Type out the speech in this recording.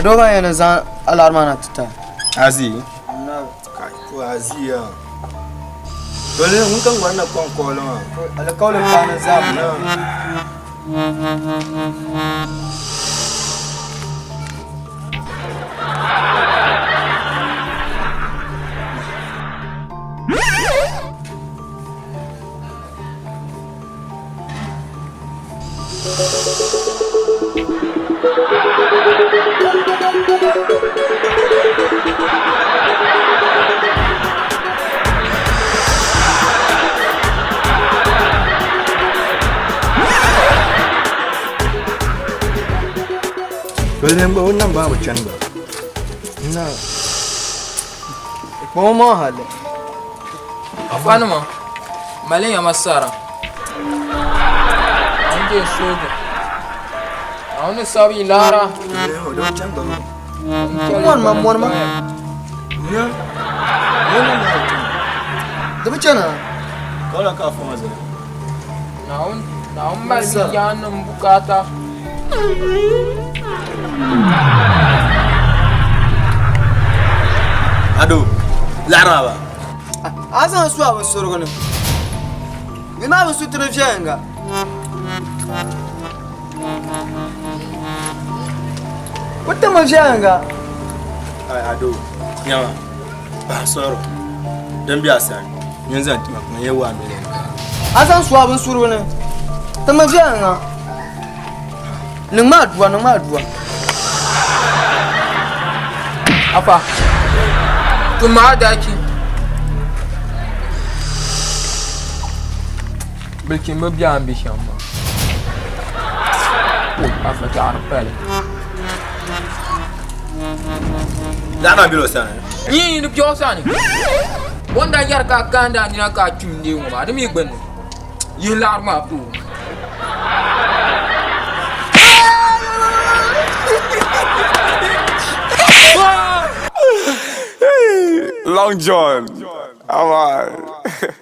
A doo maa yɛn ni zaŋ a laɣiri maa na ti ti a. Azi. Kai, ko azi ya. Dole ŋun ka ŋmari na kɔŋ kɔɔli maa. Alikauli paani zaa bi Dole gba o nam baa bi chani gba. Na. Kpaŋ maa hali. Afanima, mali ya masara. Naawuni je sooja. Naawuni sabi laara. Mɔni ma mɔni ma. Di bi chana. Kala ka fama zali. Naawuni Naawuni mali yaannim bukaata. Ado, laɣiri maa ba. A zaŋ su a binsurigu ni. Bɛ maa bi su tiri viɛnyɛliŋga. Ku timi viɛnyɛliŋga. Ai Ado, nyama, bahi sɔro. Din be a sani, nyin zaŋ ti ma ka n yɛ 1 million. A zaŋ su a binsurigu ni. Timi viɛnyɛliŋga. Niŋmi aduwa, niŋmi aduwa. Afa, tumma adachi. Bilchimba bɛ a ni be shɛm maa. Afa taɣiri pali. Laɣa maa bela o sani. Yi di bɛ o sani. O ni daa yɛri ka a kaandi a nina ka a kpim n-deei ŋɔ maa, di mi gbunni. Yihi laɣiri maa ti o. Long John, how are